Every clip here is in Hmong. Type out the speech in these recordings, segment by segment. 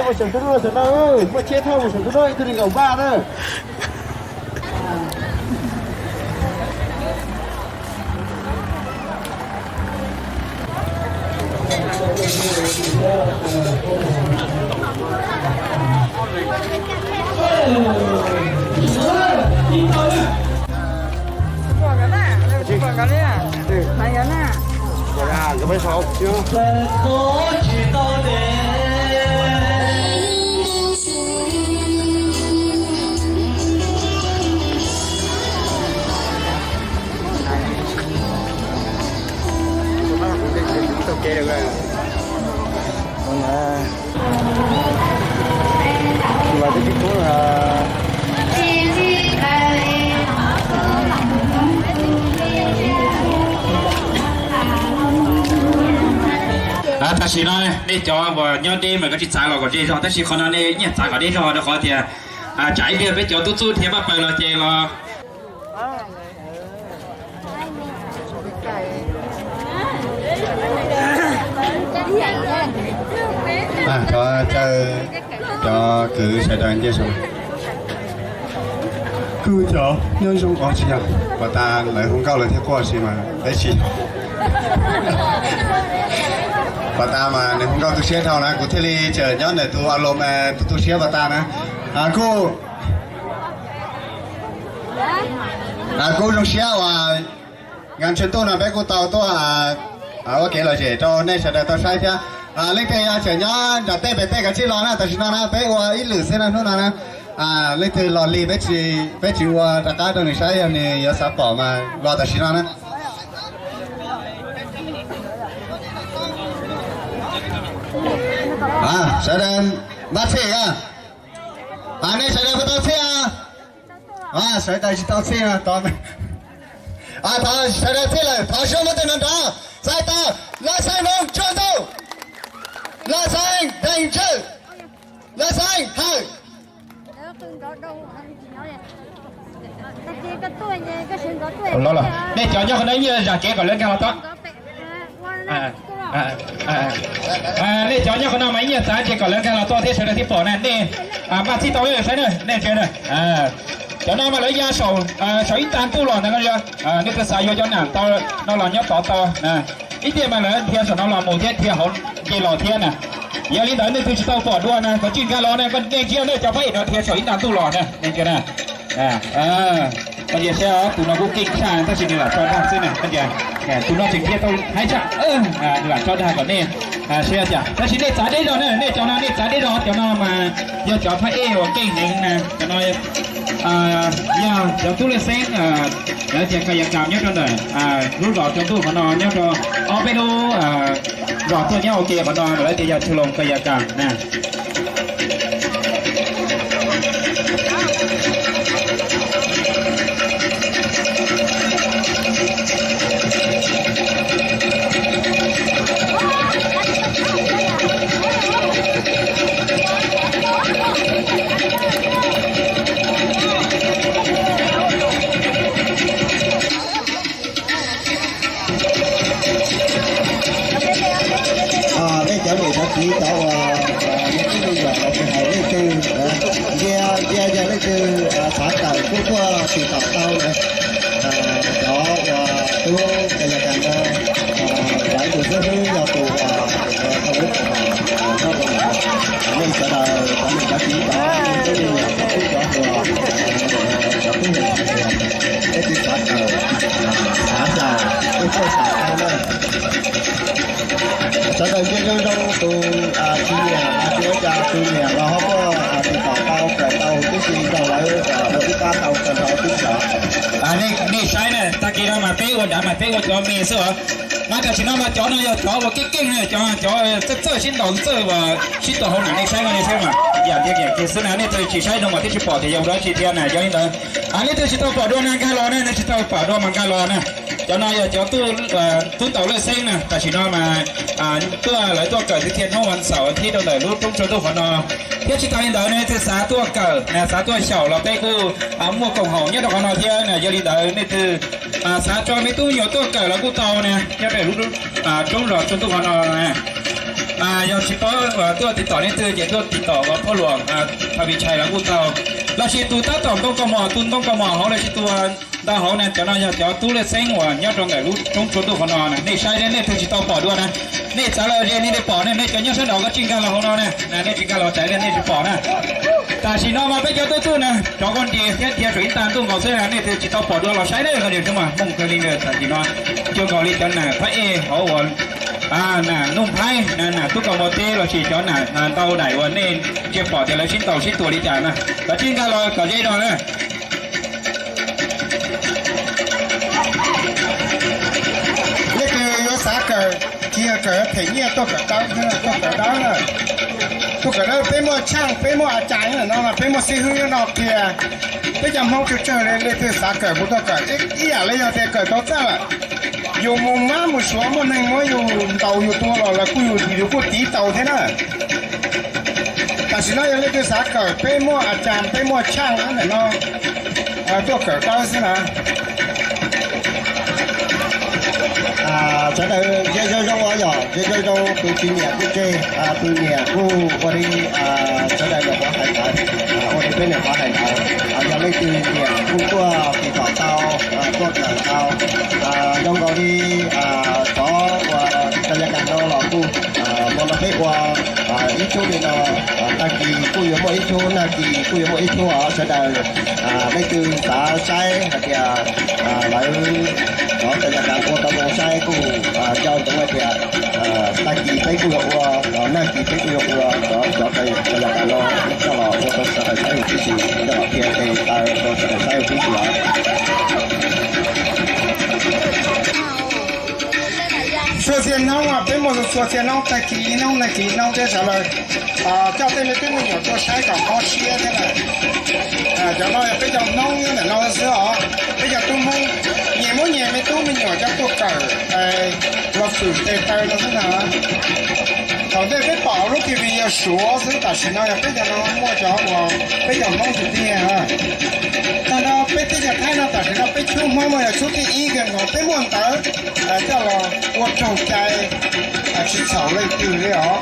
Saum ntuj no, saum no, muaj tsheb thauj mus saum ntuj no ib tug nees nkaum npaj na. Tam sim no nej cov uas nyob deb mas koj tsis txav los kom deb zog, tab sis qhov no nej nyiaj txav kom deb zog rau qhov tias tsam ib pliag peb cov tub txub dhia paj paws los ces los Thov caw cov kwv sawv daws nce saum. Kuj cov nyob zoo os, tsis yog, puas tas lawv hu nkauj lawv thiaj quaj si mas peb tsis. Puas tas mas nws hu nkauj tu siab dhau na, kuv thiaj li tseem nyob ntawm tus a lo mas tu tu siab puas tas na. Kuj, kuj zoo siab uas nkawd tsheej ntuj no peb kuj tau tuaj ua kev lom zem rau nej sawv daws tau saib thiab. Leej twg tseem nyob nram tej pem tej kav tsij los na, tam sim no na peb ua ib lwm xwb na hnub no na. Leej twg los lig peb tsis ua rov qab rau nws saib, yog nws yuav xav pom mas los tam sim no na. Sawv daws npaj txhij, nej sawv daws puas tau txhij? Sawv daws tsis tau txhij, sawv daws txhij lawm thov zoo muab tej no nrov. Txais tau, Laj Xeeb Noog tsaug ntuj, Laj Xeeb Deeg Ntswj, Laj Xeeb Hawj. Nej cov nyob qhov no ib nyuag zam kev kom lawv nkag los tod. Nej cov nyob qhov no mas ib nyuag txav kev kom lawv nkag los tod thiab sawv daws thiaj pom na. Nej npaj txhij tau saib na, nej ntsia na. Cov no mas lawv ya saum ib tag ntuj los ntawd no, nej twb xav yuav cov nam tau no los nyob tod tau. Ib tiag mas lawv dhia saum no los mus thiab dhia hauv nce los thiab na. Yog li ntawd nej twg tsis tau pom dua na, koj tsis nkag los na, koj nej ntsia nej cov phab ej no dhia saum ib tag ntuj los na, nej ntsia na. Koj ntsia saib, tus no kuj keej tshaj tab sis nws lam tso dag xwb na, koj ntsia. Tus no tseem dhia tau haib tshaj, nws lam tso dag kom nej saib cas. Tab sis nej txav deb zog na, nej cov no nej txav deb zog, cov no mas yog cov phab ej uas keej heev na, cov no yog cov tub Laj Xeeb, lawv tias kaya kam nyob rau ntawm lub zos Tsau Ntuj qhov no nyob rau ob peb lub zos tuaj nyob ua ke qhov no lawv tias yog Tsau Loos kaya kam na. Nej cov niam cov txiv cov uas yog tib neeg yog los tsis hais leej twg, ntsia ntsia yog leej twg xav tawm kuj tuaj tiv tauj tau na. Cov uas tub kaya kam no, Vaiv tus xib hwb yog tus uas tau lub tau, nej sawv daws cov niam cov txiv cov tub cov hluas, cov tub hluas, nej twb xav tawm xav tawm kuj tuaj tawm tau na. Sawv daws ntsia zoo zoo, tus tsis nyiam tsis ua cas, tus nyiam los ho tuaj tiv tauj tau kawm tau tib si nrog lawv ua ib pab tau kawm tau tib si. Nej saib na, tag kis no mas peb ua nrad mas peb ua cov me xwb os. Mas tam sim no mas cov no yog cov uas keej keej na, cov cov txawj txawj sib ntaus txawj uas sib tua hauv na, nej saib no nej saib mas yam tiag tiag kiag xwb na, nej twb tsis saib no mas twb tsis pom tias yog dab tsi thiab na. Yog li ntawd, nej twb tsis tau pom dua na nkag los na, nej tsis tau pom dua mas nkag los na. Cov no yog cov tub ntaus Laj Xeeb na, tam sim no mas tuaj lawv tuaj kawm tiag tiag hnub vas xaum thib rau ntawm lub roob Tsau Ntuj qhov no. Thiab tsis tas li ntawd nej twb xav tuaj kawm na, xav tuaj xyaum los peb kuj muaj koom haum nyob rau qhov no thiab na. Yog li ntawd nej twb xav tso me tub me nyuam tuaj kawm los kuj tau na, nyob rau lub roob zos Tsau Ntuj qhov no na. Yog tsis paub tuaj tiv tom leej twg ces tuaj tiv tom ua phauj Luam Thav Vij Chais los kuj tau, los sis tus tab tom ntoo kaus mom, tus ntoo kaus mom hauv los sis tus ntau hauv na, cov no yog cov tub lej xeeb uas nyob rau ntawm lub roob tsua ntuj hauv no na. Nej saib nej twb tsis tau pom dua na, nej txav los ze nej thiaj pom na, nej cov nyob sab nraud koj tsis nkag los hauv no na, nej tsis nkag los txav nej tsis pom na. Tam sim no mas peb cov tuaj txug na, rov qab nti thiab dhia saum ib tag ntuj nkaus xwb na, nej twb tsis tau pom dua los saib na, koj niam tub mas mooj kawg li na. Tam sim no cuag nkaus li cov nam phab ej hauv uas nam Nuj Nphaib na, nam tub kaus mom teb los sis cov nam ntau daim uas nej tsis pom tias lawv sib ntaus sib tua li cas na, koj tsis nkag los kom ze no na. Leej twg yuav xav kawm, tsis yog kawm them nyiaj, tuaj kawm dawb, tuaj kawm dawb na. Tuaj kawm dawb peb muaj tshaaj, peb muaj a cas no, peb muaj xib hwb no qhia. Peb cov Hmoob tsawg tsawg li, leej twg xav kawm kuj tuaj kawm, ib yam li yog tias kawm tau txaj lawm, yus mus mab mus suav muaj neeg muab yus ntaus yus tua los lawv kuj, yus kuj tiv taus thiab na. Tam sim no yog leej twg xav kawm, peb muaj a cas, peb muaj tshaaj ntawm no, tuaj kawm dawb xwb na. Sawv daws ze zoo zoo os, yog ze zoo zoo, tus tsis nyiam kuj tseg, tus nyiam kuj ua li sawv daws nyuam qhuav hais ntawd, ua li peb nyuam qhuav hais ntawd. Yog leej twg nyiam kuj tuaj tiv tom tau, tuaj kawm tau. Zoo nkaus li cov uas cov yav tas no los kuj ua no peb ua ib tug li no, tag kis kuj yuav muaj ib tug, nag kis kuj yuav muaj ib tug os sawv daws. Leej twg xav saib hais tias lawv cov cov yav tas ua tau zoo saib kuj nco ntsoov hais tias tag kis peb kuj yuav ua, nag kis peb kuj yuav ua cov cov yav tas no coj los ua rau sawv daws saib huv tib si, coj los qhia tes taw rau sawv daws saib huv tib si os. Txhua txhia hnub peb muaj txhua txhia hnub, tag kis ib hnub nag kis ib hnub thiab sawv daws coj tej me tub me nyuam tuaj saib kom mob siab thiab na. Cov no yog peb cov Hmoob nyob ntawm no xwb os, peb cov tub Hmoob nyias muab nyias me tub me nyuam coj tuaj kawm los fwm tes taw no xwb na. Thaum ntej peb pom lub T V yog Suav xwb, tam sim no yog peb cov no muaj cov uas peb cov Hmoob tiag tiag. Tag no peb teb chaws Thaib no tam sim no peb tshub Hmoob no yog tshub thib ib kiag no, peb muaj ntawv coj los ua raug cai, tsis txhaum leej twg li os.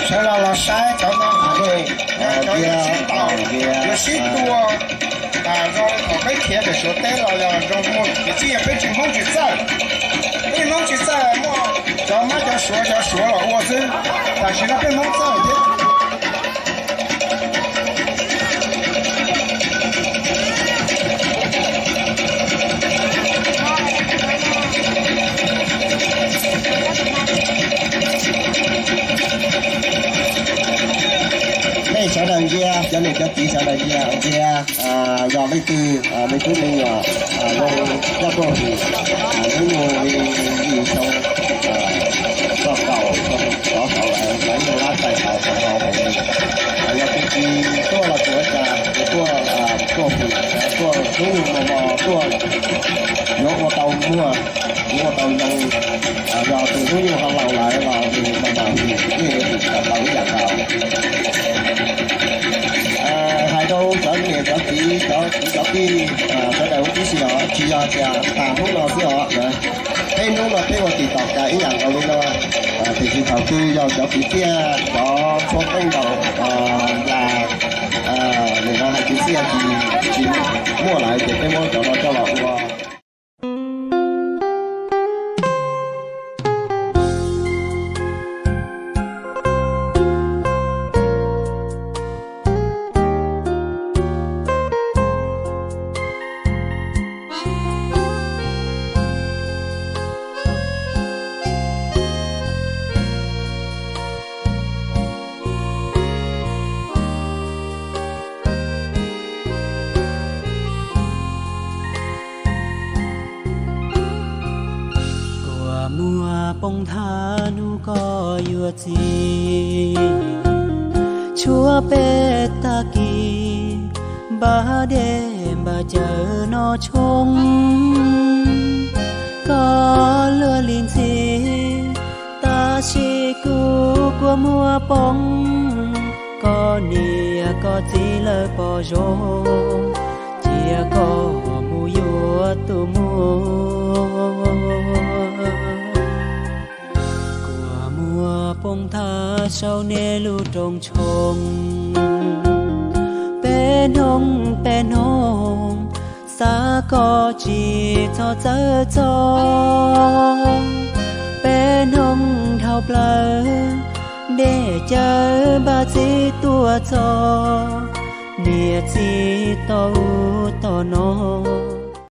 Sawv daws los saib cov no, cov yuav sib tua, zoo thaum peb khiav ntawm Suav teb los yog zoo muaj, tiam sis yog peb tsis Hmoob tsis txawj, peb Hmoob tsis txawj muaj cov mab cov Suav cov Suav los ua xwb, tam sim no peb Hmoob txawj thiab. Nej sawv daws ntsia, cov niam cov txiv sawv daws ntsia, ntsia, yog leej twg me tub me nyuam zoo nyob tuaj hwm hnub nyoog li yim xyoo, txog kaum xyoo rov hauv lawm, lawv yeej lab txais tau hauv hauv li. Yog tus tsis tuaj los tsis ua cas, tus tuaj tuaj hwm, tuaj hnub nyoog mos mos tuaj, yuav ua tau muag, yuav ua tau zoo. Yog tus hnub nyoog ho laus lawm los nws mam mam hwm yeej yuav hwm tau ib yam nkaus. Hais rau cov niam cov txiv cov kwv cov tij sawv daws huv tib si os, tsis yog tias tas hnub no xwb os. Peb hnub no peb ua tim tom kas ib yam nkaus li no, tiam sis thaum twg yog cov kwv tij cov tshua qeej ntaus las, nim no hais kwv tij tsis muaj lawm ces peb muab cov no coj los ua. Kua muag poob nthav hnub koj yuav txij, tshuav peb tag kis npaj dej npaj cawv noj tshoob. Koj luag li ntxhi, tab sis kuv kua muag poob. Koj niam koj txiv lawv pom zoo, cia koj mus yuav tus muam. Kua muag poob thaj saum nej lub rooj tshoob. Peb hnub peb hnub, xav koj tsis txhob txawv txog. Peb hnub dhau plaws, dej cawv npaj txhij tuaj txog. Niam txiv tom ub tom no,